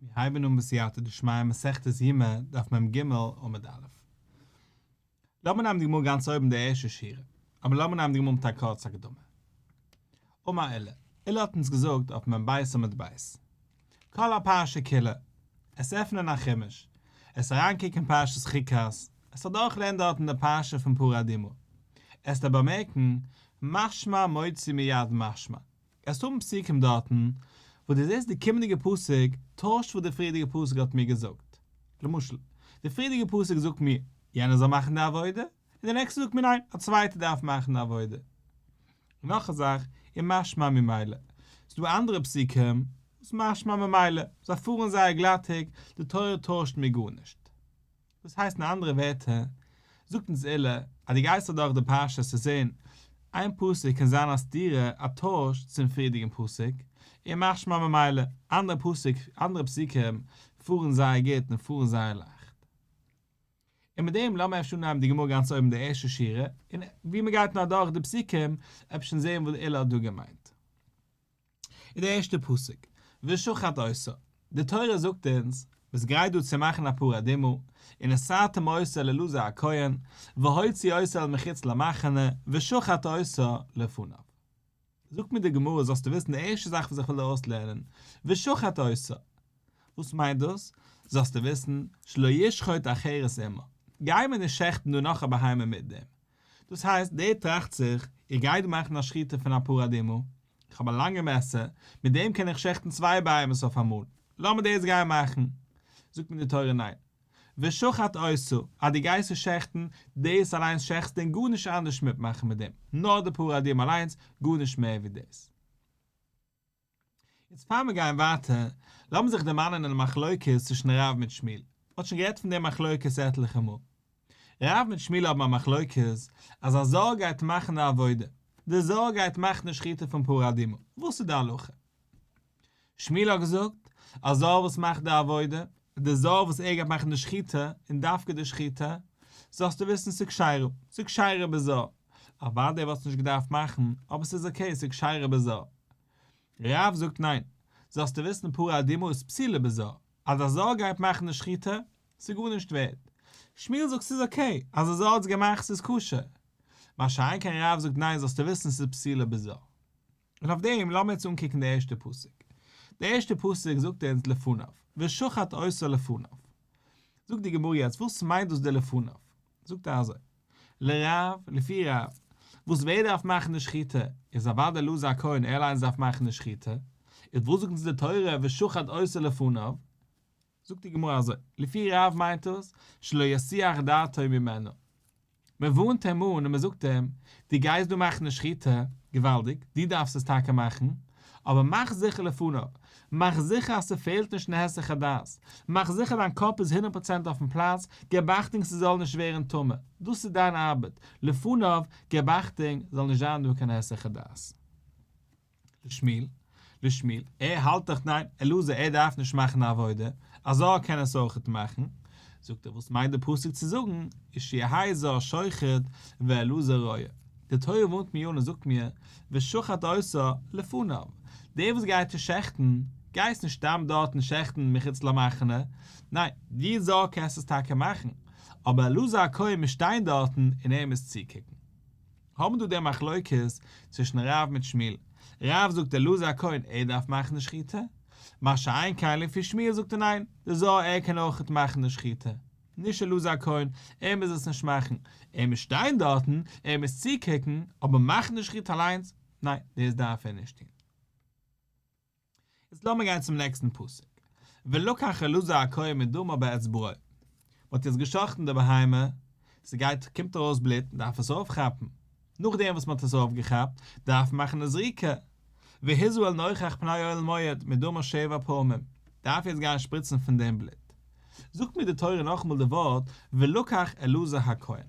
מיר הייבן אן בסייעתא דשמיא מסכת יומא דף מ ג עמוד א'. לאמיר נעמען די גמרא גאנץ אויבן די ערשטע שורה, אבער לאמיר נעמען די גמרא מיט א קורצע הקדמה. אמר עולא, עולא האט אונז געזאגט אויף מ ב עמוד ב', כל הפרשה כולה, עס עפענען א חומש, עס אריינקוקן אין פרשת חוקת, עס אדורכלערנען דארטן די פרשה פון פרה אדומה, עסטו באמערקן, משמע מוציא מיד משמע, עסט האבן פסוקים דארטן וואס דו זעסט די קומענדיגע פסוק טוישט וואס די פריערדיגע פסוק האט מיר געזאגט. למשל, די פריערדיגע פסוק זאגט מיר יענער זאל מאכן די עבודה, און די נעקסטע זאגט מיר ניין, א צווייטער דארף מאכן די עבודה. און נאך א זאך, ומשמע ממילא. ס'איז דא אנדערע פסוקים וואס משמע ממילא, זיי פארן זייער גלאטיג, די תורה טוישט מיר גארנישט. דאס הייסט אין אנדערע ווערטער, זאגט אונז עולא, אז דו גייסט אדורך די פרשה צו זען, איין פסוק קען זיין א סתירה, א טויש צום פריערדיגן פסוק, און משמע ממילא, אנדערע פסוק, אנדערע פסוקים פארן זייער גוט און פארן זייער לייכט. און מיט דעם לאמיר אפשר אנהייבן די גמרא גאנץ אויבן די ערשטע שורה, און ווי מען גייט נאר אדורך די פסוקים, אפשר זען וואס עולא האט דא געמיינט. איז דער ערשטער פסוק, ושחט אותה, די תורה זאגט אונז, ביסט גרייט דא צו מאכן א פרה אדומה, ונתתם אותה אל אלעזר הכהן, והוציא אותה אל מחוץ למחנה, ושחט אותה לפניו. זאגט מיר די גמרא זאלסטו וויסן די ערשטע זאך וואס איך וויל דיר אויסלערנען, ושחט אותה. וואס מיינט דאס? זאלסטו וויסן, שלא ישחוט אחרת עמה, גיי מיר נישט שעכטן דא נאך א בהמה מיט דעם. דאס הייסט, דער טראכט זיך, איך גיי דא מאכן א שחיטה פון א פרה אדומה, איך האב א לאנגע מעסער, מיט דעם קען איך שעכטן צוויי בהמות אויף אמאל, לאמיר דאס גיין מאכן. זאגט מיר די תורה ניין. ושחט אותה, אז דו גייסט עס שעכטן, דאס אליינס שעכטסטו און גארנישט אנדערש מיטמאכן מיט דעם, נאר די פרה אדומה אליינס, גארנישט מער ווי דאס. יעצט פאר מיר גייען ווייטער, לאמיר זיך דערמאנען אין די מחלוקת צווישן רב מיט שמואל. מען האט שוין גערעדט פון די מחלוקת עטליכע מאל. רב מיט שמואל האבן א מחלוקת אז א זר גייט מאכן די עבודה, די זר גייט מאכן די שחיטה פון פרה אדומה, וואס איז די הלכה? שמואל האט געזאגט, א זר וואס מאכט די עבודה, די זר וואס ער גייט מאכן די שחיטה, און דווקא די שחיטה, זאלסטו וויסן ס'איז כשרה, ס'איז כשרה בזר. אוודאי וואלסטו נישט געדארפט מאכן, אבער ס'איז okay, ס'איז כשרה בזר. רב זאגט ניין, זאלסטו וויסן פרה אדומה איז פסולה בזר, אז א זר גייט מאכן די שחיטה, ס'איז גארנישט ווערד. שמואל זאגט ס'איז okay, אז א זר האט עס געמאכט ס'איז כשר. מה שאין כן רב זאגט ניין זאלסטו וויסן ס'איז פסולה בזר. און אויף דעם לאמיר יעצט אנקוקן די ערשטע פסוק. די ערשטע פסוק זאגט אונז לפניו, ושחט אותה לפניו. זאגט די גמרא יעצט וואס מיינט דאס די לפניו? זאגט ער אזוי, לרב, לפי רב, וואס ווער דארף מאכן די שחיטה, איז אוודאי אלעזר הכהן ער אליינס דארף מאכן די שחיטה, איז וואס זאגט אונז די תורה ושחט אותה לפניו? זאגט די גמרא אזוי, לפי רב מיינט עס, שלא יסיח דעתו ממנה. מען ווארנט אים אן און מען זאגט אים, דו גייסט דא מאכן די שחיטה, געוואלדיג, דו דארפסט עס טאקע מאכן, אבער מאך זיכער לפניו, מאך זיכער אז ס'פעלט נישט אין היסח הדעת, מאך זיכער דיין קאפ איז הונדערט פראצענט אויפן פלאץ, געב אכטונג ס'זאל נישט ווערן טמא, דאס איז דיין ארבעט, לפניו, געב אכטונג, זאל נישט זיין דא קיין היסח הדעת. לשמואל, לשמואל, ער האלט דאך ניין, אלעזר ער דארף נישט מאכן א עבודה, א זר קען עס אויכעט מאכן, זאגט ער וואס מיינט די פסוק צו זאגן, איז שיהא זר שוחט ואלעזר רואה, די תורה ווארנט מיר אן און זאגט מיר, ושחט אותה לפניו, דער וואס גייט צו שעכטן, גייסט נישט סתם דארטן שעכטן מחוץ למחנה, ניין, די זר קענסט עס טאקע מאכן, אבער אלעזר הכהן מוז שטיין דארטן און ער מוז צוקוקן. האבן דא די מחלוקת צווישן רב מיט שמואל, רב זאגט אלעזר הכהן ער דארף מאכן די שחיטה, מה שאין כן לפי שמואל זאגט ער ניין, די זר ער קען אויכעט מאכן די שחיטה, נישט אלעזר הכהן, ער מוז עס נישט מאכן, ער מוז שטיין דארטן, ער מוז צוקוקן, אבער מאכן די שחיטה אליינס, ניין, דאס דארף ער נישט טון. יעצט לאמיר גיין צום נעקסטן פסוק, ולקח אלעזר הכהן מדמה באצבעו, מען האט יעצט גע'שחט'ן די בהמה, ס'גייט קומט ארויס בלוט, מען דארף עס אויפכאפן, נאכדעם וואס מען האט עס אויפגעכאפט, דארף מען מאכן א זריקה, והזה אל נוכח פני אוהל מועד מדמה שבע פעמים, דארף יעצט גיין שפריצן פון דעם בלוט. זאגט מיר די תורה נאכאמאל די ווארט ולקח אלעזר הכהן.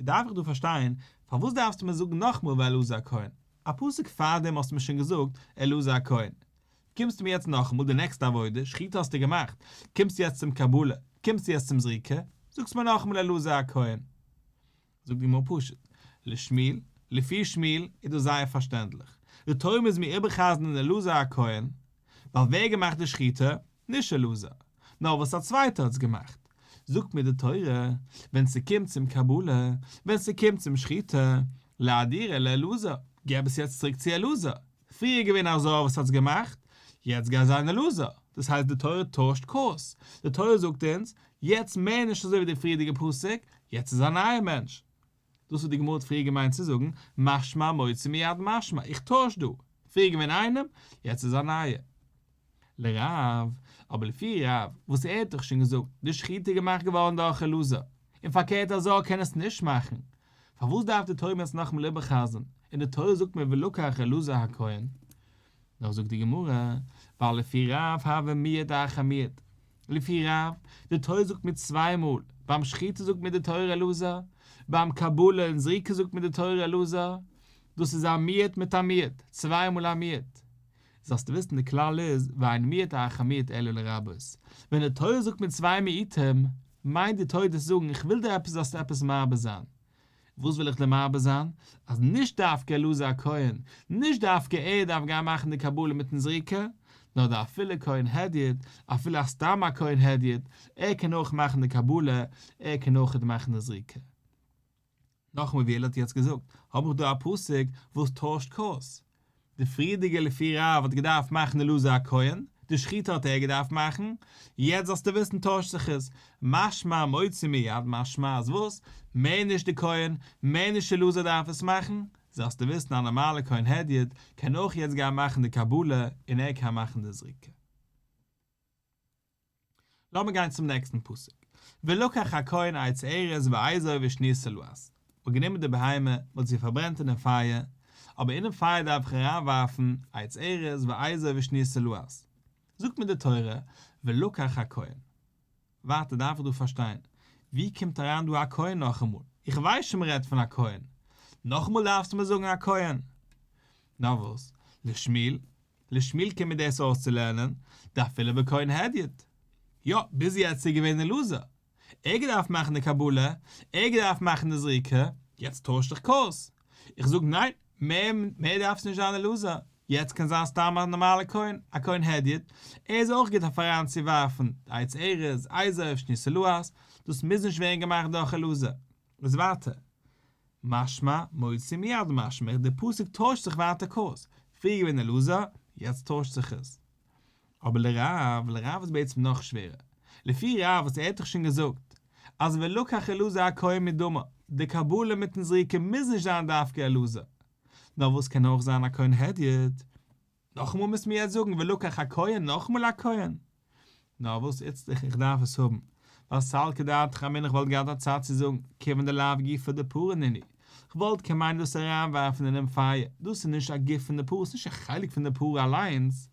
דארף איך דא פארשטיין, פארוואס דארפסטו מיר זאגן נאכמאל ואלעזר הכהן? א פסוק פארדעם האסטו מיר שוין געזאגט אלעזר הכהן. קומסטו מיר יעצט נאכאמאל די נעקסטע עבודה, שחיטה האסטו געמאכט, קומסטו יעצט צום קבלה, קומסטו יעצט צום זריקה, זאגסט מיר נאכאמאל אלעזר הכהן. זאגט די גמרא פשוט, לשמואל, לפי שמואל איז דאס זייער פארשטענדליך, די תורה מוז מיר איבער'חזר'ן אלעזר הכהן, ווייל ווער געמאכט די שחיטה? נישט אלעזר, נאר וואס א צווייטער האט עס געמאכט. זאגט מיר די תורה, ווען ס'קומט צום קבלה, ווען ס'קומט צום שחיטה, לאהדורי לאלעזר, געב עס יעצט צוריק צו אלעזר, פריער איז געווען א זר וואס האט עס געמאכט, יעצט גייט זיין אלעזר, דאס הייסט די תורה טוישט קורס, די תורה זאגט אונז, יעצט מער נישט אזוי ווי די פריערדיגע פסוק, יעצט איז א נייער מענטש. דאס וואס די גמרא האט פריער געמיינט צו זאגן, משמע מוציא מיד משמע, איך טויש דא, פריער געווען איינעם, יעצט איז א נייער. לרב, אבער לפי רב, וואס ער האט דאך שוין געזאגט, די שחיטה איז געמאכט געווארן דורך אלעזר, און פארקערט א זר קען עס נישט מאכן, פארוואס דארף די תורה מיר עס נאכאמאל איבער'חזר'ן, און די תורה זאגט מיר ולקח אלעזר הכהן? נאר זאגט די גמרא, ווייל לפי רב הוי מיעוט אחר מיעוט, לפי רב, די תורה זאגט מיר צוויי מאל, ביים שחיטה זאגט מיר די תורה אלעזר, ביים קבלה און זריקה זאגט מיר די תורה אלעזר, דאס איז א מיעוט מיט א מיעוט, צוויי מאל א מיעוט. זאלסטו וויסן די כלל איז ואין מיעוט אחר מיעוט אלא לרבות, ווען די תורה זאגט מיר צוויי מיעוטים, מיינט די תורה דאס זאגן איך וויל דיר עפעס זאלסטו עפעס מרבה זיין. וואס וויל איך דיר מרבה זיין? אז נישט דווקא אלעזר הכהן, נישט דווקא ער דארף גיין מאכן די קבלה מיטן זריקה, נאר די אפילו כהן הדיוט, אפילו א סתם א כהן הדיוט, ער קען אויך מאכן די קבלה, ער קען אויך מאכן די זריקה. נאכאמאל ווי ער האט יעצט געזאגט, האב איך דא א פסוק וואס טוישט קורס. די פריערדיגע לפי רב האט געדארפט מאכן אלעזר הכהן, די שחיטה האט ער געדארפט מאכן, יעצט זאלסטו וויסן טוישט זיך עס, משמע מוציא מיד משמע אז וואס? מער נישט די כהן, מער נישט אלעזר דארף עס מאכן, זאלסטו וויסן א נארמאלע כהן הדיוט קען אויך יעצט גיין מאכן די קבלה און ער קען מאכן די זריקה. לאמיר גיין צום נעקסטן פסוק, ולקח הכהן עץ ארז ואזוב ושני תולעת, מ'האט גענומען די בהמה, מ'האט זי פארברענט אינעם פייער, אבער אינעם פייער דארף איך אריינווארפן עץ ארז ואזוב ושני תולעת, זאגט מיר די תורה, ולקח הכהן. ווייטער דארף איך דא פארשטיין, ווי קומט אריין דא א כהן נאכאמאל? איך ווייס שוין מ'רעדט פון א כהן, נאכאמאל דארפסטו מיר זאגן א כהן? נאר וואס, לשמואל, לשמואל קומט מיר דאס אויסצולערנען, דאפילו בכהן הדיוט. יא, ביז יעצט איז געווען אלעזר. ער געדארפט מאכן די קבלה, ער געדארפט מאכן די זריקה, יעצט טוישט זיך קורס. איך זאג ניין, מער מער דארף עס נישט זיין אלעזר, יעצט קען זיין סתם א נארמאלע כהן, א כהן הדיוט, ער איז אויך גוט אויף אריין צו ווארפן, עץ ארז, אזוב, שני תולעת, דאס מוז נישט ווערן געמאכט דורך אלעזר. איז ווייטער. משמע, מוציא מיד משמע, דער פסוק טוישט זיך ווייטער קורס, פריער געווען אלעזר, יעצט טוישט זיך עס. אבער לרב, לרב איז בעצם נאך שווערער. לפי רב וואס ער האט דאך שוין געזאגט, אז ולקח אלעזר הכהן מדמה, די קבלה מיטן זריקה מוז נישט זיין דווקא אלעזר, נאר וואס קען אויך זיין א כהן הדיוט, נאכאמאל מוזט מיר יעצט זאגן ולקח הכהן נאכאמאל א כהן? נאר וואס איצט איך איך דארף עס האבן, ווייל סלקא דעתך אמינא איך וואלט געהאט א צד צו זאגן כיוון דלאו גופה דפרה נינהו, כ'וואלט קען מיינען דאס אריינווארפן אינעם פייער, דאס איז נישט א גוף פון די פרה, ס'נישט א חלק פון די פרה אליינס,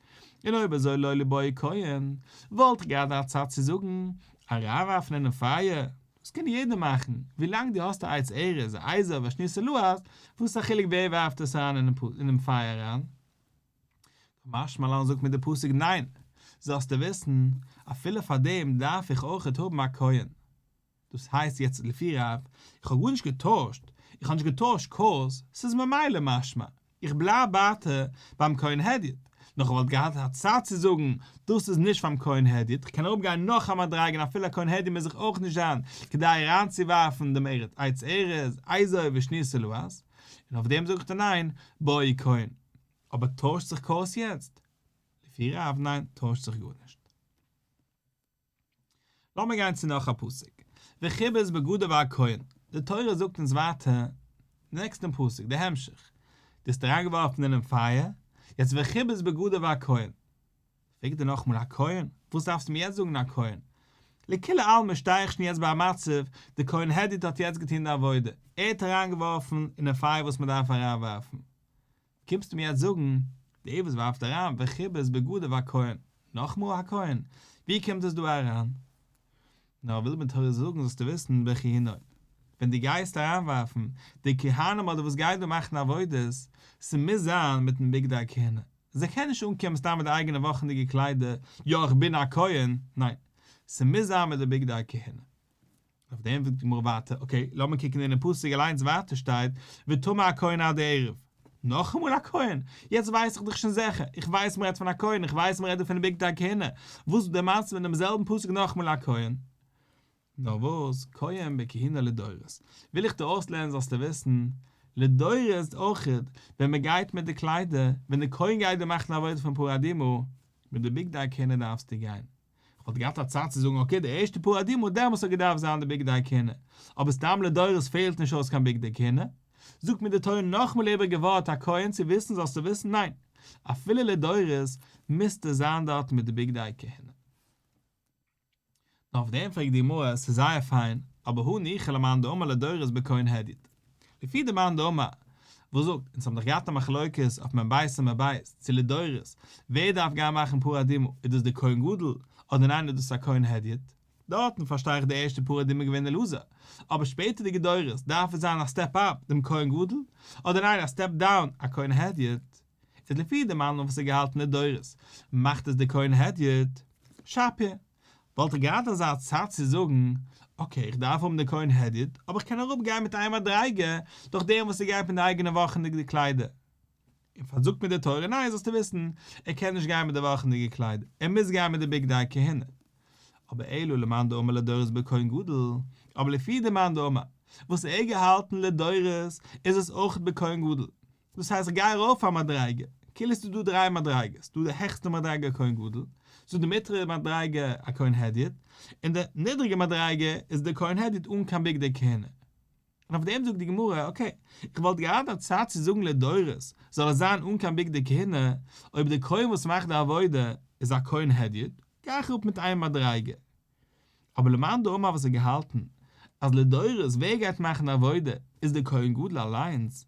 און אויב אזוי לא ליבעי כהן, וואלט איך געהאט א צד צו זאגן, אריינווארפן אינעם פייער, דאס קען יעדער מאכן, ווילאנג דו האסט א עץ ארז, א אזוב, א שני תולעת, וואס איז א חילוק ווער ווארפט עס אריין אינעם פייער אריין? קא משמע לן זאגט מיר די פסוק ניין, זאלסטו וויסן, אפילו פאר דעם דארף איך אויכעט האבן א כהן. דאס הייסט יעצט לפי רב, איך האב גארנישט געטוישט, איך האב נישט געטוישט קורס, ס'איז ממילא משמע, איך בלייב ווייטער ביים כהן הדיוט, נאר כ'וואלט געהאט א צד צו זאגן, דאס איז נישט פאר'ן כהן הדיוט, כ'קען אראפגיין נאך א מדריגה און אפילו א כהן הדיוט מוז איך אויך נישט זיין כדי אריינצואווארפן דעם עץ ארז, אזוב ושני תולעת, און אויף דעם זאג איך דיר ניין, בעי כהן. אבער טוישט זיך קורס יעצט? לפי רב ניין, טוישט זיך גארנישט. לאמיר גיין צו נאך א פסוק, וכבס בגדיו הכהן, די תורה זאגט אונז ווייטער, נעקסטן פסוק, די המשך, דו האסט אריינגעווארפן אינעם פייער, יעצט וכבס בגדיו הכהן, פרעגט ער נאכאמאל הכהן, וואס דארפסטו מיר יעצט זאגן הכהן? לכולי עלמא שטיי איך שוין יעצט ביי א מצב, די כהן הדיוט האט יעצט געטון די עבודה, ער האט אריינגעווארפן אינעם פייער וואס מען דארף אריינווארפן, קומסטו מיר יעצט זאגן, דער וואס ווארפט אריין וכבס בגדיו הכהן, נאכמאל הכהן, ווי קומט עס דא אריין? נאר וויל מיר תורה זאגן זאלסטו וויסן בכיהנו, ווען דו גייסט אריינווארפן די כהנים אדער וואס גייט דא מאכן עבודות, ס'מוז זיין מיטן בגדי הכהונה, זיי קענען נישט אנקומען סתם מיט די אייגענע וואכענדיגע קליידער, יא איך בין א כהן, ניין, ס'מוז זיין מיט די בגדי הכהונה. אויף דעם זאגט די גמרא ווייטער, אקעי, לאמיר קוקן אינעם פסוק אליינס ווייטער שטייט, וטמא הכהן עד הערב. נאכאמאל א כהן? יעצט ווייס איך דאך שוין זיכער, איך ווייס מ'רעדט פון א כהן, איך ווייס מ'רעדט דא פון די בגדי כהונה, וואס דערמאנסטו מיר אין דעם זעלבן פסוק נאכאמאל א כהן? נאר וואס, כהן בכהונה לדורות, וויל איך דיר אויסלערנען זאלסטו וויסן, לדורות אויכעט, ווען מ'גייט מיט די קליידער, ווען די כהן גייט דא מאכן עבודה פון פרה אדומה, מיט די בגדי כהונה דארפסטו גיין. כ'וואלט געהאט א צד צו זאגן אקעי די ערשטע פרה אדומה דעמאלס האט געדארפט זיין די בגדי כהונה, אבער סתם לדורות פעלט נישט אויס קיין בגדי כהונה. זאגט מיר די תורה נאכמאל איבעריגע ווארט א כהן צו וויסן זאלסטו וויסן ניין אפילו לדורות מוזטו זיין דארט מיט די בגדי כהונה. נאר אויף דעם פרעגט די גמרא ס'איז זייער פיין אבער הניחא למאן דאמר לדורות בכהן הדיוט לפי די מאן דאמר וואס זאגט, אונז האבן דאך געהאט א מחלוקת אויף מ"ב עמוד ב', צו לדורות, ווער דארף גיין מאכן פרה אדומה, איז דאס די כהן גדול, אדער ניין איז דאס א כהן הדיוט? דארטן פארשטיי איך די ערשטע פרה אדומה געווען אלעזר, אבער שפעטערדיגע דורות דארף עס זיין א סטעפ אפ דעם כהן גדול, אדער ניין א סטעפ דאון א כהן הדיוט? איז לפי די מאן דאמר וואס האט געהאלטן לדורות, מאכט עס די כהן הדיוט? שפיר. וואלט איך געהאט אזא צד צו זאגן, אקעי איך דארף האבן די כהן הדיוט, אבער איך קען אראפ גיין מיט איין מדריגה דורך דעם וואס ער גייט מיט די אייגענע וואכענדיגע קליידער. און פארט זאגט מיר די תורה ניין זאלסטו וויסן, ער קען נישט גיין מיט די וואכענדיגע קליידער, ער מוז גיין מיט די בגדי כהונה. אבער אלא למאן דאמר לדורות בכהן גדול, אבער לפי די מאן דאמר וואס ער געהאלטן לדורות איז עס אויך בכהן גדול, דאס הייסט איך גיי ארויף א מדריגה, כאילו ס'איז דא דריי מדריגות, ס'דא די העכסטע מדריגה א כהן גדול, ס'דא די מיטעלע מדריגה א כהן הדיוט, און די נידריגע מדריגה איז די כהן הדיוט אן קיין בגדי כהונה. און אויף דעם זאגט די גמרא, אקעי, איך וואלט געהאט א צד צו זאגן לדורות זאל עס זיין אן קיין בגדי כהונה, אויב די כהן וואס מאכט די עבודה איז א כהן הדיוט, גיי איך אראפ מיט איין מדריגה. אבער למאן דאמר וואס האט געהאלטן אז לדורות ווער גייט מאכן די עבודה איז דער כהן גדול אליינס,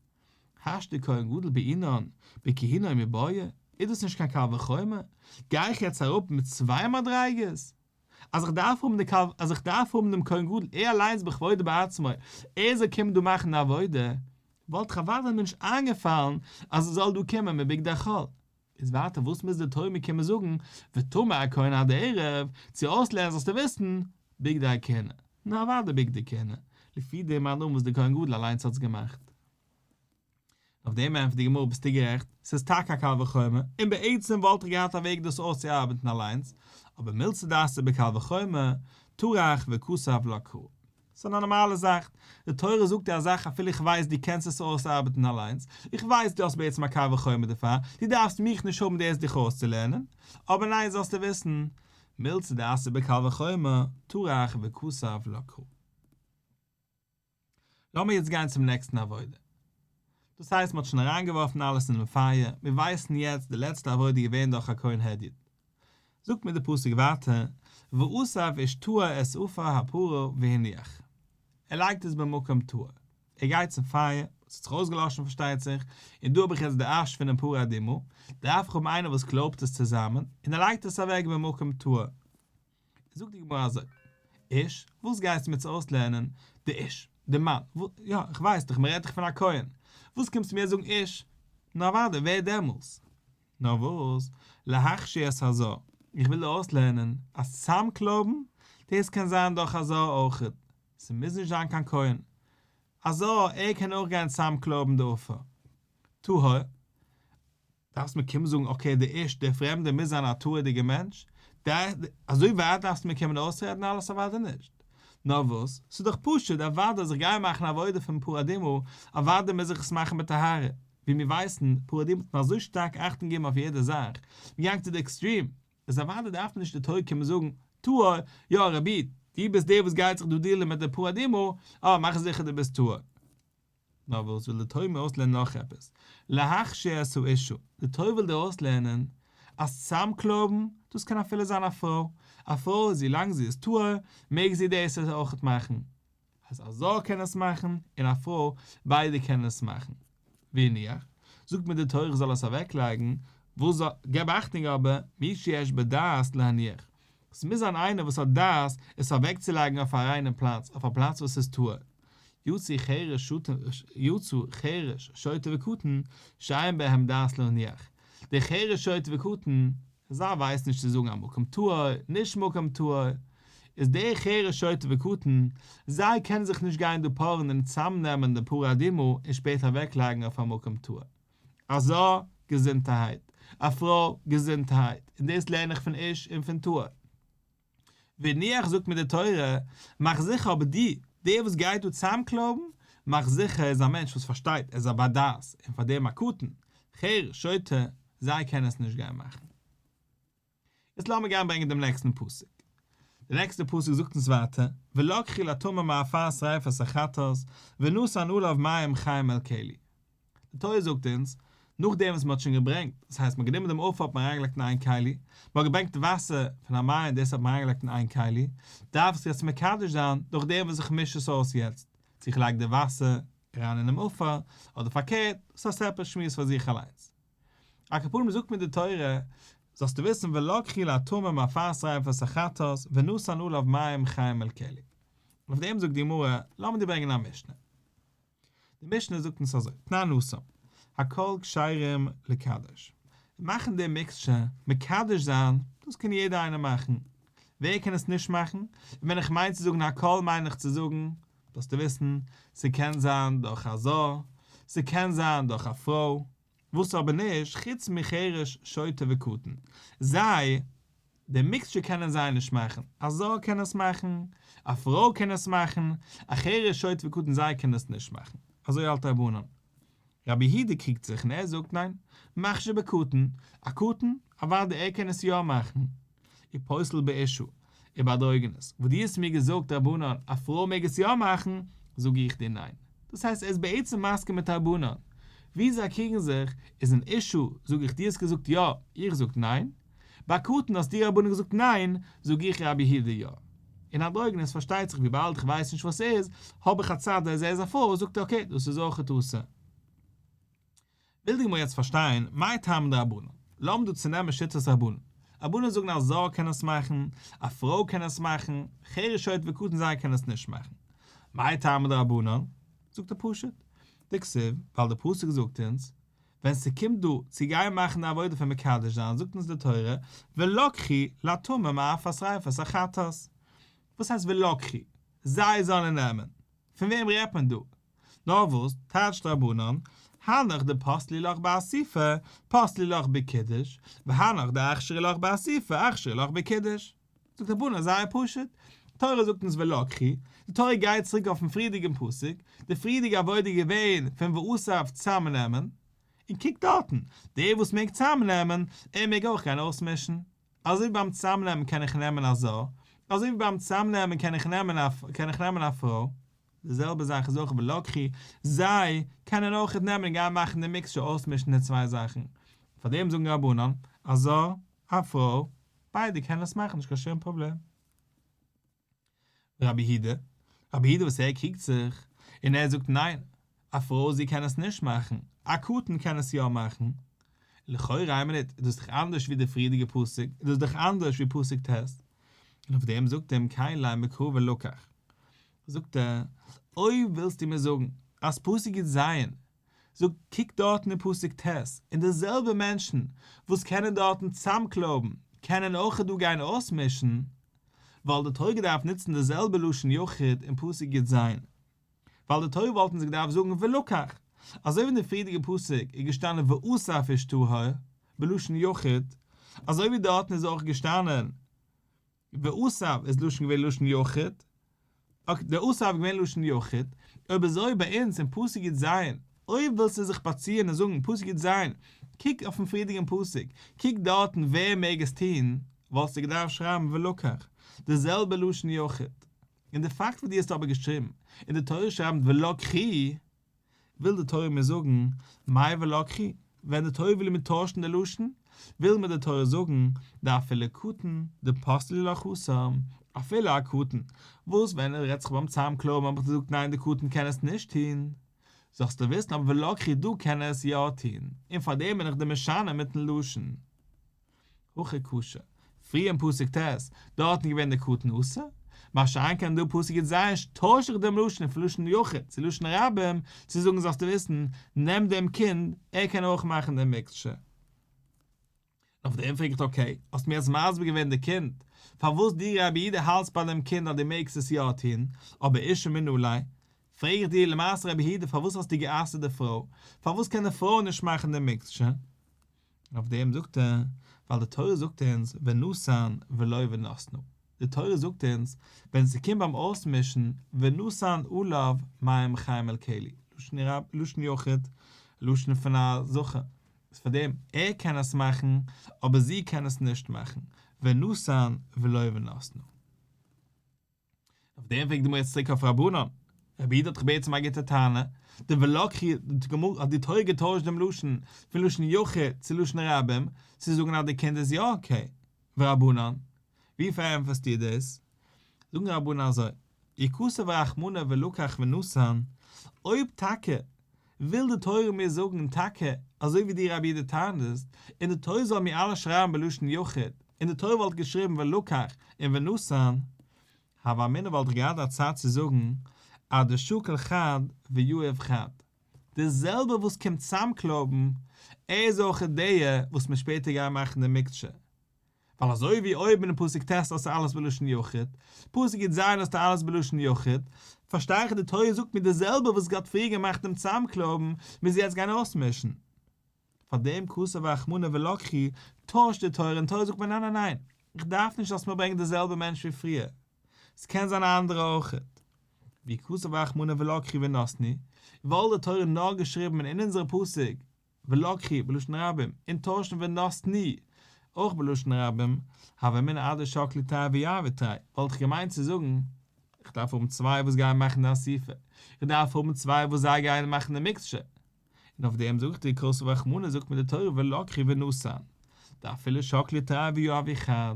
השתא כהן גדול בעינן בכהונה מיבעיא, איז דאס נישט קיין קל וחומר? גיי איך יעצט אראפ מיט צוויי מדריגות? אז איך דארף האבן די קל אז איך דארף האבן דעם כהן גדול ער אליינס בכבודו ובעצמו ער זאל קומען דא מאכן די עבודה, וואלט איך אוודאי מיר נישט איינגעפאלן אז ער זאל דא קומען מיט בגדי חול. איז ווייטער וואס מוז די תורה מיר קומען זאגן וטמא הכהן עד הערב, צו אויסלערנען זאלסטו וויסן, בגדי כהונה, נו אוודאי בגדי כהונה, לפי דעם מאן דאמר וואס דער כהן גדול אליינס האט עס געמאכט. אויף דעם ענטפערט די גמרא ביסטו גערעכט, ס'איז טאקע א קל וחומר, און בעצם וואלט איך געהאט א וועג דאס אויסצוארבעטן אליינס, אבער מילתא דאתא בקל וחומר, טרח וכתב לה קרא. ס'איז א נארמאלע זאך, די תורה זאגט דיר א זאך אפילו איך ווייס דו קענסט עס אויסארבעטן אליינס, איך ווייס דו האסט בעצם א קל וחומר דערפאר, דו דארפסט מיך נישט האבן דאס דיך אויסצולערנען, אבער ניין זאלסטו וויסן, מילתא דאתא בקל וחומר, טרח וכתב לה קרא. לאמיר יעצט גיין צום נעקסטן עבודה. דאס הייסט מ'האט שוין אריינגעווארפן אלעס אינעם פייער, מיר ווייסן יעצט די לעצטע עבודה איז געווען דורך א כהן הדיוט. זאגט מיר די פסוק ווייטער, ואסף איש טהור את עפר הפרה והניח. ער לייגט עס במקום טהור. ער גייט צום פייער, עס האט זיך אויסגעלאשן פארשטייט זיך, און דא האב איך יעצט די אש פונעם פרה אדומה, דארף איך האבן איינער וואס קלויבט עס צוזאמען, און ער לייגט עס אוועק במקום טהור. זאגט די גמרא אזוי, איש, וואס גייסטו מיר צו אויסלערנען, די איש, די מאן, יא, איך ווייס דאך, מען רעדט דאך פון א כהן, וואס קומסטו מיר זאגן איש, נו אוודאי, ווער דעמאלס? נאר וואס, להכשיר את הזר, איך וויל דיר אויסלערנען, אז צאמקלויבן, דאס קען זיין דורך א זר אויכעט, ס'מוז נישט זיין קיין כהן, א זר, ער קען אויך גיין צאמקלויבן די עפר. טהור, דארפסט מיר קומען זאגן אקעי דער איש, דער פרעמדער מוז זיין א טהור'דיגער מענטש? אזוי ווייט דארפסטו מיר קומען אויסרעדן אלעס? אוודאי נישט. נאר וואס, ס'איז דאך פשוט, אוודאי אז איך גיי מאכן עבודה פון פרה אדומה, אוודאי מוז איך עס מאכן בטהרה. ווי מיר ווייסן, פרה אדומה האט מען אזוי שטארק אכטונג געגעבן אויף יעדע זאך, מ'געגאנגען צו די עקסטרים, איז אוודאי דארף מיר נישט די תורה קומען זאגן, טהור, יא רבי, דו ביסט דער וואס גייט זיך דא דילן מיט די פרה אדומה, אה, מאך זיכער דו ביסט טהור. נאר וואס וויל די תורה מיר אויסלערנען נאך עפעס? להכשיר את האשה, די תורה וויל דיר אויסלערנען אז צאמקלויבן, דאס קען אפילו זיין א פרוי, א פרוי ווי לאנג זי איז טהור מעג זי דאס אויכעט מאכן, אז א זר קען עס מאכן און א פרוי, ביידע קענען עס מאכן. והניח, זאגט מיר די תורה איך זאל עס אוועקלייגן, וואס זאל, געב אכטונג אבער, מי שיש בו דעת להניח, ס'מוז זיין איינער וואס האט דעת עס אוועקצולייגן אויף א ריינעם פלאץ, אויף א פלאץ וואס איז טהור. יצא חרש יצא חרש שוטה וקטן שאין בהם דעת להניח. דער חרש שוטה וקטן, זיי ווייסן נישט צו זאגן א מקום טהור, נישט מקום טהור, איז דער חרש שוטה וקטן, זיי קענען זיך נישט גיין דא פארען און צאמנעמען די פרה אדומה און שפעטער אוועקלייגן אויף א מקום טהור. א זר, געזונטערהייט. א פרוי, געזונטערהייט. און דאס לערן איך פון איש און פון טהור. והניח זאגט מיר די תורה, מאך זיכער אבער דו, דער וואס גייט דא צוזאמקלויבן, מאך זיכער ער איז א מענטש וואס פארשטייט, ער איז א בר דעת, און פאר דעם א קטן, חרש, שוטה, זיי קענען עס נישט גיין מאכן. יעצט לאמיר גיין ברענגען דעם נעקסטן פסוק. דער נעקסטער פסוק זאגט אונז ווייטער, ולקחו לטמא מעפר שריפת החטאת, ונתן עליו מים חיים אל כלי. די תורה זאגט אונז, נאכדעם וואס מען האט שוין געברענגט, דאס הייסט מען האט גענומען דעם עפר האט מען אריינגעלייגט אין איין כלי, מען האט געברענגט וואסער פון א מעיין דאס האט מען אריינגעלייגט אין איין כלי, דארף איך יעצט מקדש זיין דורך דעם וואס איך מיש עס אויס יעצט, צו איך לייג די וואסער אריין אינעם עפר, אדער פארקערט, דאס איז א סעפערעט שמועס פאר זיך אליינס. על כל פנים זאגט מיר די תורה, זאלסטו וויסן ולקחו לטמא מעפר שריפת החטאת ונתן עליו מים חיים אל כלי. און אויף דעם זאגט די גמרא, לאמיר דיר ברענגען א משנה. די משנה זאגט אונז אזוי, תנן התם, הכל כשרים לקדש. מאכן די מיקסטשער, מקדש זיין, דאס קען יעדער איינער מאכן. ווער קען עס נישט מאכן? און ווען איך מיין צו זאגן הכל מיין איך צו זאגן, זאלסטו וויסן, ס'קען זיין דורך א זר, ס'קען זיין דורך א פרוי, וואס אבער נישט, חוץ מחרש, שוטה וקטן. זיי, די מיקסטשער קענען זיי נישט מאכן. א זר קען עס מאכן, א פרוי קען עס מאכן, א חרש, שוטה וקטן זיי קענען עס נישט מאכן. אזוי האלט רבנן. רבי יהודה קריגט זיך און ער זאגט ניין, מכשיר בקטן, א קטן, אוודאי ער קען עס יא מאכן. ופוסל באשה, ובאנדרוגינוס, וואס דו האסט מיר געזאגט רבנן א פרוי מעג עס יא מאכן, זאג איך דיר ניין. דאס הייסט ער איז בעצם מסכים מיט רבנן. ווי זיי קריגן זיך איז אין אשה, זאג איך דו האסט געזאגט יא, איך זאג ניין. ביי קטן האסט דו רבנן געזאגט ניין, זאג איך רבי יהודה יא. און אנדרוגינוס פארשטייט זיך וויבאלד איך ווייס נישט וואס ס'איז, האב איך א צד אז ער איז א פרוי, זאגט ער אקעי דאס איז אויכעט אסור. וויל די גמרא יעצט פארשטיין, מאי טעמא דרבנן? לאמיר דא צונעמען שיטת רבנן. רבנן זאגן א זר קען עס מאכן, א פרוי קען עס מאכן, חרש שוטה וקטן זיי קענען עס נישט מאכן. מאי טעמא דרבנן? זאגט ער פשוט, דכתיב, ווייל די פסוק זאגט אונז, ווען ס'קומט דא צו גיין מאכן די עבודה פון מקדש זיין זאגט אונז די תורה, ולקחו לטמא מעפר שריפת החטאת. וואס הייסט ולקחו? זיי זאלן נעמען. פון וועם רעדט מען דא? נאר וואס, טייטשט רבנן, הנך דפסלי לך באסיפה, פסלי לך בקידוש, והנך דאכשרי לך באסיפה, אכשרי לך בקידוש. זאגט רבנן זייער פשוט, די תורה זאגט אונז ולקחו, די תורה גייט צוריק אויפן פריערדיגן פסוק, די פריערדיגע עבודה איז געווען פון ואסף צאמנעמען, און קוק דארטן, דער וואס מעג צאמנעמען, ער מעג אויך גיין אויסמישן. אזוי ווי ביים צאמנעמען קען איך נעמען א זר, אזוי ווי ביים צאמנעמען קען איך נעמען א קען איך נעמען א פרוי, די זעלבע זאך איז אויך ולקחו, זיי קענען אויכעט נעמען און גיין מאכן די מיקסטשער אויסמישן די צוויי זאכן, פאר דעם זאגן רבנן, א זר, א פרוי, ביידע קענען עס מאכן נישט קיין שום פראבלעם. רבי יהודה, רבי יהודה וואס ער קריגט זיך, און ער זאגט ניין, א פרוי זי קען עס נישט מאכן, א קטן קען עס יא מאכן. לכאורה איין מינוט, איז דאס דאך אנדערש ווי די פריערדיגע פסוק, איז דאס דאך אנדערש ווי פסוק ט'. און אויף דעם זאגט אים כן ליה מקרא ולקח. זאגט ער, אויב ווילסטו מיר זאגן אז פסוק י"ז זאגט קוק דארטן אין פסוק ט', און די זעלבע מענטשן וואס קענען דארטן צאמקלויבן קענען אויך דא גיין אויסמישן, וואלט די תורה געדארפט נוצן די זעלבע לשון יחיד אין פסוק י"ז, ווייל די תורה וואלט אונז געדארפט זאגן ולקח, אזוי ווי אין די פריערדיגע פסוק איז געשטאנען ואסף איש טהור בלשון יחיד, אזוי ווי דארטן איז אויך געשטאנען ואסף איז לשון געווען לשון יחיד, אקעי, דער אסף איז געווען לשון יחיד, אויב אזוי ביי אונז אין פסוק י"ז, אויב ווילסטו זיך באציען און זאגן פסוק י"ז, קוק אויפן פריערדיגן פסוק, קוק דארטן ווער מעג עס טון, וואלסטו געדארפט שרייבן ולקח, די זעלבע לשון יחיד. און די פאקט וואס דו האסט אבער געשריבן, און די תורה שרייבט ולקחו, וויל די תורה מיר זאגן, מאי ולקחו? ווען די תורה וויל מיר טוישן די לשון, וויל מיר די תורה זאגן, דאפילו קטן, דפסלי לך התם, אפילו א קטן, וואס ווען ער רעדט זיך ביים צאמקלויבן האב איך געזאגט ניין די קטן קען עס נישט טון, זאלסטו וויסן אבער ולקחו דא קען ער עס יא טון, און פארדעם בין איך דיר משנה מיטן לשון. הכא כשר, פריער אין פסוק ט', דארטן געווען דער קטן אסור, מה שאין כן דא פסוק י"ז טויש איך דעם לשון פון לשון יחיד צו לשון רבים, צו זאגן זאלסטו וויסן, נעם דעם קינד, ער קען אויך מאכן דעם מיקסטשער. אויף דעם פרעג איך אקעי, האסט מיר יעצט מסביר געווען די קינד, פארוואס דו רבי יהודה האלטסט ביי דעם קינד אז דו מעגסט עס יא טון, אבער אשה מנא ליה? פרעג איך דיר למעשה רבי יהודה פארוואס האסטו גע'אסר'ט די פרוי? פארוואס קען די פרוי נישט מאכן די מיקסטשער? און אויף דעם זאגט ער, ווייל די תורה זאגט אונז ונתן ולא ונתנה, די תורה זאגט אונז ווען ס'קומט ביים אויסמישן ונתן עליו מים חיים אל כלי, לשון יחיד, לשון פון א זכר, איז פאר דעם ער קען עס מאכן אבער זי קען עס נישט מאכן, ונתן ולא ונתנה. אויף דעם פרעגט די גמרא יעצט צוריק אויף רבנן, רבי יהודה האט דאך בעצם א גוטע טענה, די ולקחו, די גמרא האט די תורה געטוישט דעם לשון פון לשון יחיד צו לשון רבים, צו זאגן אז די קינד איז יא אקעי, ורבנן, ווי פארענטפערסטו דאס? זאגן רבנן אזוי, אי כתב רחמנא ולקח ונתן, אויב טאקע וויל די תורה מיר זאגן טאקע אזוי ווי דו רבי יהודה טענה'סט, און די תורה זאל מיר אלעס שרייבן בלשון יחיד, און די תורה וואלט געשריבן ולקח און ונתן, הוה אמינא וואלט איך געהאט א צד צו זאגן אז דשקיל חד ויהיב חד, די זעלבע וואס קומט צאמקלויבן, ער איז אויך דער וואס מ'וועט שפעטער גיין מאכן די מיקטשער. ווייל אזוי ווי אויבן אין פסוק ט' האסטו אלעס בלשון יחיד, פסוק י"ז האסטו אלעס בלשון יחיד, פארשטיי איך די תורה זאגט מיר די זעלבע וואס האט פריער געמאכט דעם צאמקלויבן, מוז יעצט גיין אויסמישן. פאר דעם כתב רחמנא ולקחו, טוישט די תורה און תורה זאגט מיר ניין ניין ניין, איך דארף נישט זאלסט מיר ברענגען די זעלבע מענטש ווי פריער, ס'קען זיין א אנדערע אויכעט. ואי כתב רחמנא ולקחו ונתנו, וואלט די תורה נאר געשריבן אין אונזערע פסוק ולקחו בלשון רבים, און טוישן ונתנו אויך בלשון רבים, הוה אמינא אדשקלי תרי ויהבי תרי, וואלט איך געמיינט צו זאגן, איך דארף האבן צוויי וואס גייען מאכן די אסיפה, איך דארף האבן צוויי וואס זיי גייען מאכן די מיקסטשער, און אויף דעם זאגט די כתב רחמנא זאגט מיר די תורה ולקחו ונתן, דאפילו שקלי תרי ויהבי חד,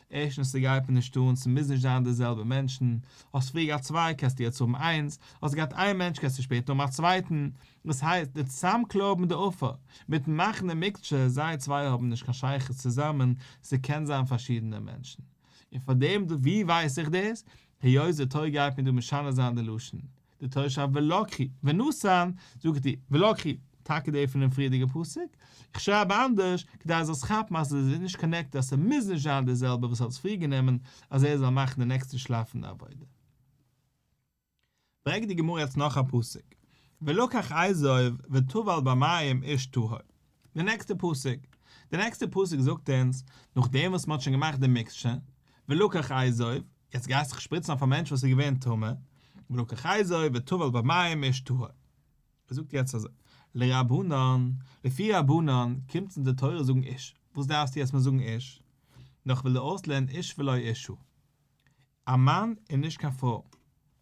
ערשטנס ס'גייט מיר נישט אן, ס'מוז נישט זיין די זעלבע מענטשן, האסט פריער געהאט צוויי קענסטו יעצט האבן איינס, האסט געהאט איין מענטש קענסטו שפעטער האבן א צווייטן, דאס הייסט די צאמקלויבן די עפר מיטן מאכן די מיקטשער זיי צוויי האבן נישט קיין שייכות צוזאמען, ס'קען זיין פארשידענע מענטשן, און פארדעם ווי ווייס איך דאס? היות די תורה גייט מיר דא משנה זיין די לשון, די תורה שרייבט ולקחו ונתן, זאגט די ולקחו, טאקע די פונעם פריערדיגע פסוק, איך שרייב אנדערש, כדי זאלסט כאפן אז עס איז נישט קאנעקטעד אז ס'מוז נישט זיין די זעלבע וואס האט עס פריער גענומען אז ער זאל מאכן די נעקסטע שלב פון די עבודה. ברענגט די גמרא יעצט נאך א פסוק, ולקח אזוב וטבל במים איש טהור, די נעקסטע פסוק, די נעקסטע פסוק זאגט אונז, נאכדעם וואס מ'האט שוין געמאכט די מיקסטשער, ולקח אזוב, יעצט גייסטו זיך שפריצן אויף א מענטש וואס איז געווען טמא, ולקח אזוב וטבל במים איש טהור. ער זאגט יעצט אזוי, לרבנן, לפי רבנן, קומט אונז די תורה זאגן איש, וואס דארפסטו יעצט מיר זאגן איש? נאר כ'וויל דיר אויסלערנען איש ולא אשה. א מאן און נישט קיין פרוי.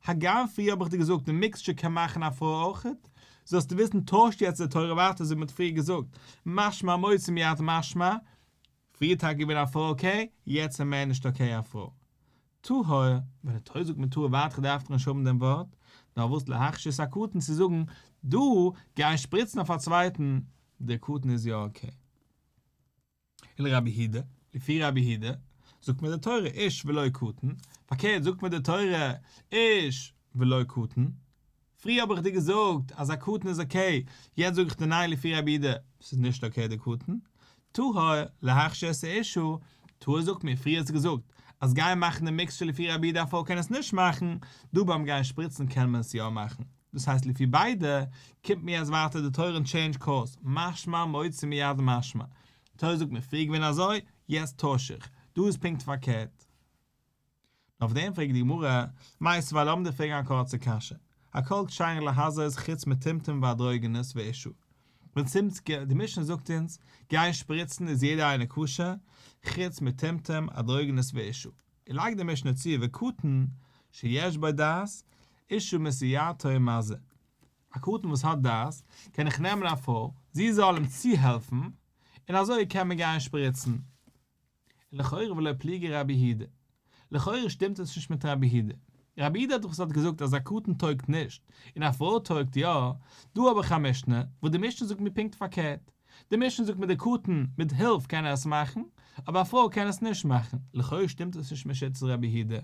הגם פריער האב איך דיר געזאגט די מיקסטשער קען מאכן א פרוי אויכעט, זאלסטו וויסן טוישט יעצט די תורה ווייטער אזוי ווי מ'האט פריער געזאגט, משמע מוציא מיד משמע, פריער טאקע געווען א פרוי אקעי, יעצט איז מער נישט אקעי א פרוי. טהור, ווען די תורה זאגט מיר טהור ווייטער דארף איך נישט האבן דעם ווארט, נאר וואס להכשיר את הקטן צו זאגן דא גיי שפריצן אויף א צווייטן, דער קטן איז יא אקעי. ולרבי יהודה, לפי רבי יהודה, זאגט מיר די תורה איש ולא קטן, פארקערט זאגט מיר די תורה איש ולא קטן, פריער האב איך דיר געזאגט אז א קטן איז אקעי, יעצט זאג איך דיר ניין לפי רבי יהודה, ס'איז נישט אקעי די קטן, טהור, להכשיר את האשה, טהור זאגט מיר, פריער האסטו געזאגט אז גיין מאכן די מיקסטשער לפי רבי יהודה א פרוי קען עס נישט מאכן, דא ביים גיין שפריצן קען מען עס יא מאכן, דאס הייסט לפי ביידע, קומט מיר יעצט ווייטער די תורה און טשעינדזש קורס, משמע מוציא מיד משמע, תורה זאגט מיר פריער געווען אזוי, יעצט טויש איך, דא איז פונקט פארקערט. און אויף דעם פרעגט די גמרא, מיתיבי לאמיר דיר פרעגן א קורצע קשיא, הכל כשרין להזות חוץ מטומטום ואנדרוגינוס ואשה. ווען ס'קומט די משנה זאגט אונז, גיין שפריצן איז יעדער איינער כשר, חוץ מטומטום, אנדרוגינוס ואשה. און לייגט די משנה צו וקטן שיש בו דעת, אשה מסייעתו ומזה. א קטן וואס האט דעת, קען איך נעמען א פרוי, זי זאל אים צוהעלפן, און אזוי קען מען גיין שפריצן. און לכאורה ולא פליגי רבי יהודה. לכאורה שטימט עס נישט מיט רבי יהודה. רבי יהודה האט דאך וואס האט געזאגט אז א קטן טויגט נישט, און א פרוי טויגט יא, דא האב איך א משנה, וואס די משנה זאגט מיר פונקט פארקערט. די משנה זאגט מיר די קטן מיט הילף קען ער עס מאכן, אבער א פרוי קען עס נישט מאכן. לכאורה שטימט עס נישט מיט שיטת רבי יהודה. און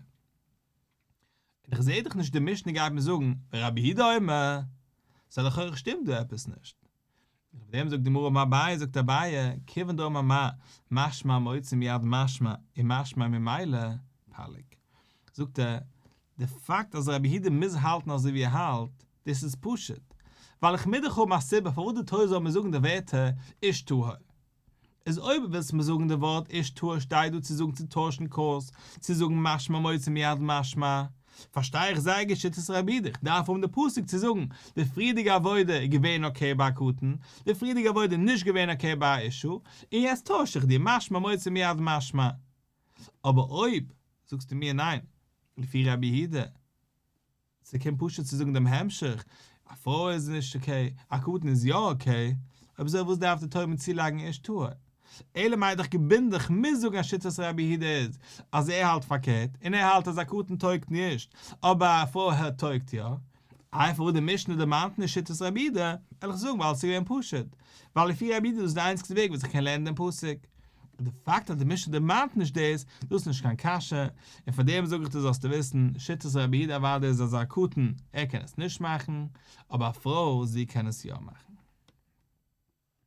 איך זעה דאך נישט די משנה גייט מיר זאגן ורבי יהודה אומר, סא לכאורה שטימט דא עפעס נישט. און אויף דעם זאגט די גמרא אמר אביי זאגט אביי כיוון דאמר מר משמע מוציא מיד משמע ומשמע ממילא פליג. זאגט ער. די פאקט אז רבי יהודה מוז האלטן אזוי ווי ער האלט, דאס איז פשוט, ווייל איך מוז דאך האבן א סיבה פארוואס די תורה זאל מיר זאגן די ווערטער איש טהור. איז אויב ווילסט מיר זאגן די ווארט איש טהור שטייט דא צו זאגן צו טוישן קורס, צו זאגן משמע מוציא מיד משמע, פארשטיי איך זייער גוט שיטת רבי יהודה, איך דארף האבן די פסוק צו זאגן די פריערדיגע עבודה איז געווען okay ביי א קטן, די פריערדיגע עבודה איז נישט געווען okay ביי א אשה, און יעצט טויש איך דיר משמע מוציא מיד משמע. אבער אויב זאגסטו מיר ניין, לפי רבי יהודה, ס'קומט פשוט צו זאגן דעם המשך, א פרוי איז נישט okay, א קטן איז יא okay, אויב אזוי וואס דארף די תורה מיר צולייגן איש טהור? אלא מאי דאך געבינדן איך מוז זאגן אז שיטת רבי יהודה איז אז ער האלט פארקערט, און ער האלט אז א קטן טויגט נישט, אבער א פרוי טויגט יא. איי פארוואס די משנה דערמאנט נישט שיטת רבי יהודה, וועל איך זאגן ווייל עס איז געווען פשוט, ווייל לפי רבי יהודה איז דאס די איינציגסטע וועג וואס איך קען לערנען דעם פסוק. און די פאקט אז די משנה דערמאנט נישט דאס, דאס איז נישט קיין קשיא, און פאר דעם זאג איך דיר זאלסטו וויסן, שיטת רבי יהודה אוודאי איז אז א קטן, ער קען עס נישט מאכן, אבער א פרוי, זי קען עס יא מאכן.